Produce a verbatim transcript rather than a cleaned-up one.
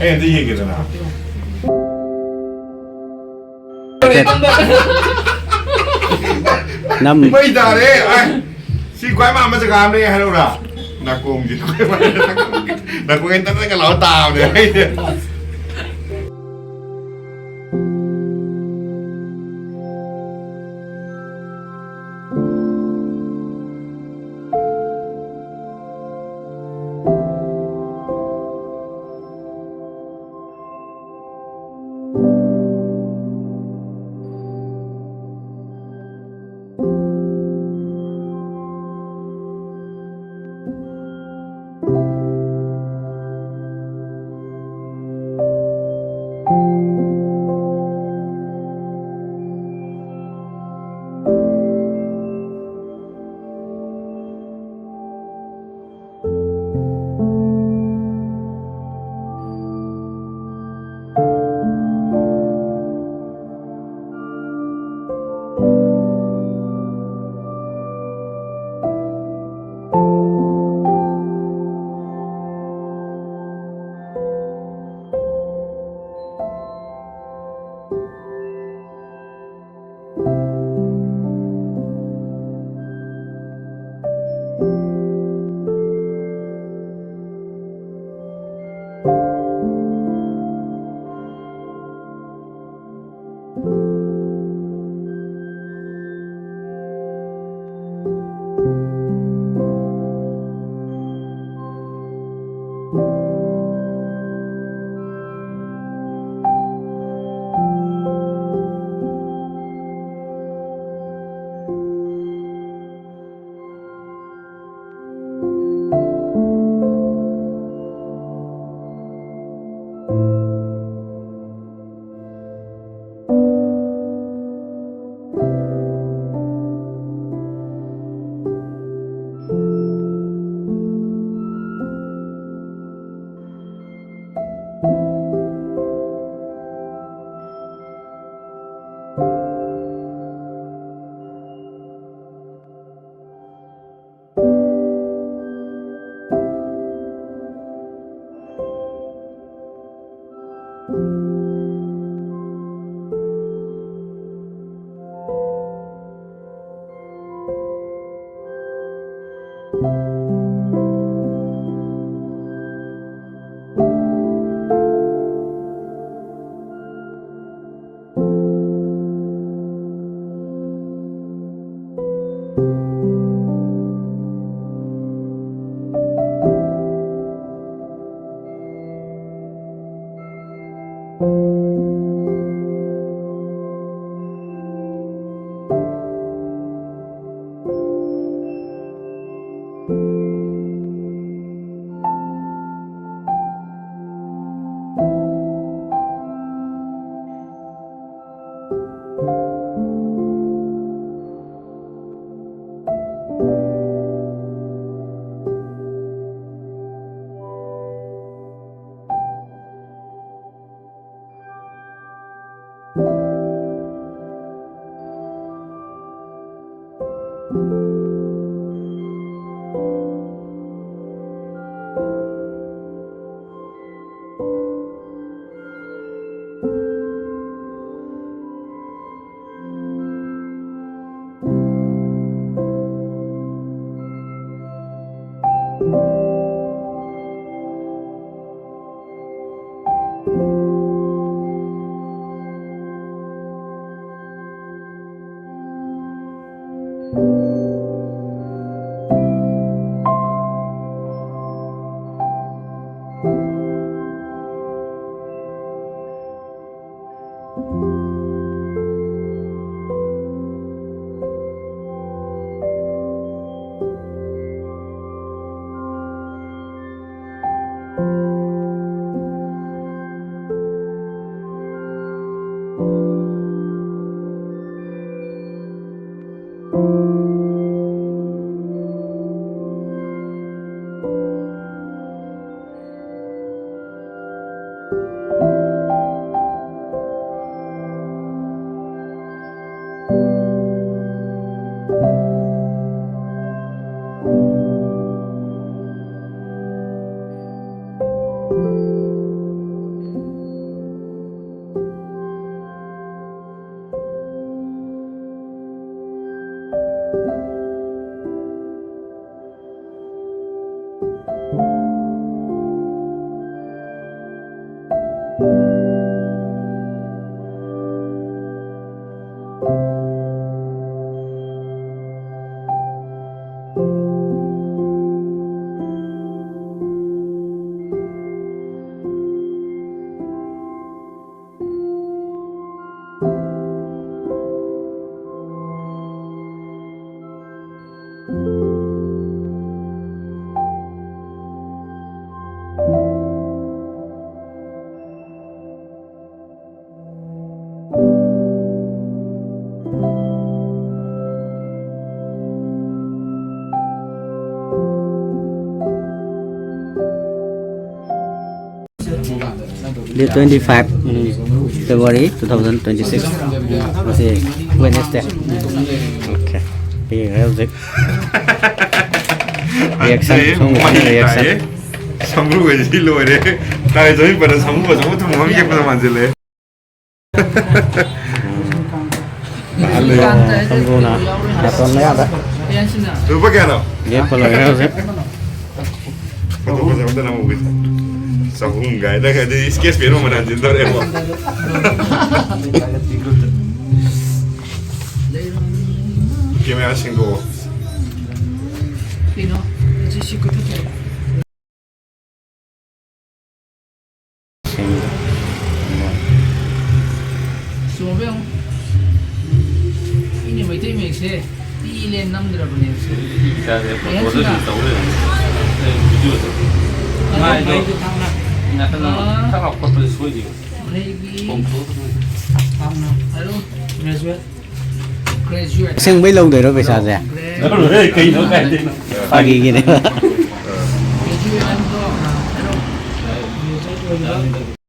ꯑꯩ ꯑꯝꯇ ꯌꯦꯡꯒꯦꯗꯅ꯫ ꯅꯝ ꯃꯩ ꯇꯥꯔꯦ꯫ ꯑꯥꯏ, ꯁꯤ ꯈ꯭ꯋꯥꯏ ꯃꯥꯟꯕ ꯖꯒꯥ ꯑꯃ ꯂꯩ ꯍꯥꯏꯔꯛꯎꯔꯥ? ꯅꯥꯀꯣꯡꯁꯤ ꯅꯥꯀꯣꯡ ꯍꯦꯟ ꯇꯠꯂꯒ ꯂꯥꯎ ꯇꯥꯕꯅꯦ ꯑꯩꯁꯦ꯫ Date twenty five, ꯎꯝ, February two thousand twenty six, ꯉꯁꯤ Wednesday. Okay, ꯌꯦꯡꯉꯦ ꯍꯧꯖꯤꯛ꯫ Reaction, ꯑꯗꯩ ꯁꯣꯝꯒꯤ ꯃꯩ reaction꯫ ꯇꯥꯏꯌꯦ꯫ ꯁꯝꯕ꯭ꯔꯨꯒꯁꯤ ꯂꯣꯏꯔꯦ꯫ ꯇꯥꯏ ꯆꯣꯏ ꯄꯗ ꯁꯝꯕ꯭ꯔꯨ ꯑꯆꯧꯕ ꯊꯨꯝ ꯑꯃ ꯌꯦꯛꯄꯗ ꯃꯥꯟꯁꯤꯜꯂꯦ꯫ ꯑꯂꯨ ꯁꯝꯕ꯭ꯔꯨꯅ ꯅꯥꯇꯣꯟ ꯃꯌꯥꯗ꯫ ꯂꯨꯄꯥ ꯀꯌꯥꯅꯣ? ꯌꯦꯛꯄ ꯂꯣꯏꯔꯦ ꯍꯧꯖꯤꯛ꯫ ꯐꯣꯇꯣ ꯐꯖꯕ ꯑꯝꯇ ꯅꯝꯍꯧꯒꯦ꯫ ꯆꯍꯨꯝ ꯀꯥꯏꯅ ꯑꯗꯩ sketch pen ꯃꯃꯜ ꯍꯟꯖꯤꯟꯗꯧꯔꯦꯕꯣ꯫ Camera ꯁꯦꯡꯗꯣꯛꯑꯣ꯫ ꯀꯩꯅꯣ? ꯁꯤ, ꯁꯤ ꯀꯛꯊꯠꯀꯦ꯫ ꯆꯨꯝꯃꯕ ꯌꯦꯡꯉꯨ꯫ ꯃꯤꯅ ꯃꯩꯇꯩ ꯃꯌꯦꯛꯁꯦ ꯏ ꯂꯦꯟ ꯅꯝꯗ꯭ꯔꯕꯅꯦꯕ꯫ ꯏ ꯀꯥꯏꯗꯩ ꯐꯣꯇꯣꯗ ꯑꯗꯨꯝ ꯇꯧ ꯂꯩꯔꯝꯃꯦ꯫ ꯑꯩ ꯚꯤꯗꯤꯑꯣꯗ꯫ ꯑꯗꯣ ꯃꯥꯏꯗꯣ ꯃꯩꯗꯣ ꯊꯥꯡꯅ꯫ ꯅꯥꯀꯟ ꯑꯃ ꯑꯥ꯫ ꯊꯛ ꯂꯥꯎ ꯈꯣꯠꯄꯗ ꯁꯣꯏꯗꯦꯕ꯫ ꯃꯩꯒꯤ ꯄꯣꯝꯊꯣꯛꯑꯒ꯫ ꯊꯥꯡꯅ꯫ ꯑꯗꯨꯝ graduate꯫ Graduate꯫ ꯑꯁꯦꯡꯕꯩ ꯂꯧꯗꯣꯏꯔꯣ ꯄꯩꯁꯥꯁꯦ? ꯂꯧꯔꯣꯏꯍꯦ, ꯀꯩꯅꯣ ꯀꯥꯏꯗꯩꯅꯣ? ꯐꯥꯒꯤꯒꯤꯅꯦ꯫ Graduate ꯑꯗꯣ, ꯑꯗꯣ, graduate ꯑꯣꯏꯕ꯫